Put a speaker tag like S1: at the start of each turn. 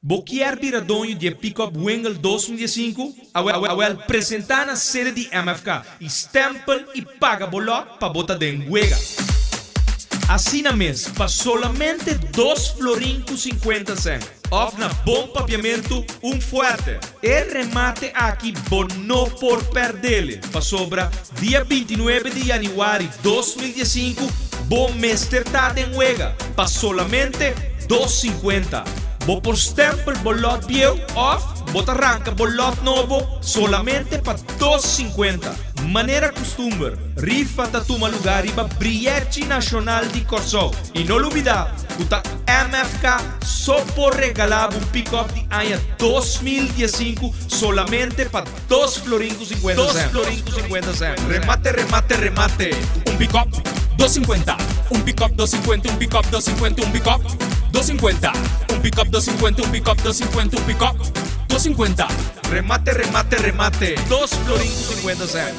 S1: Bo kier bira doño di pick-up Wingle 2005? Awel, presenta na sede di MFK y stempel y paga bo lot pa bo ta den wega. Asina mes, pa solamente 2 florin cu 50 cent. Of na bon papiamento, un fuerte. E remate aki bo no por perde. Pasobra, dia 29 di januari 2015, bo mester ta den wega. Pa solamente 2,50. Bo por stempel bo lot bieu of bo ta ranca bo lot nobo solamente pa 2,50. Manera custumber, rifa ta tuma luga riba Briechi Nacional di Corsou. Y no lubida, cu ta MFK so por regala un pick-up di aña 2015 solamente pa 2 florin cu 50 2 cent. Florin cu 50 cent. Remate, remate, remate.
S2: Un pick-up, 250. Un pick-up, 250. Un pick-up, 250. Un pick-up, 250. Un pick-up, 250. Un pick-up, 250. Un pick-up, 250.
S1: Remate, remate, remate. 2 florin cu 50 cent.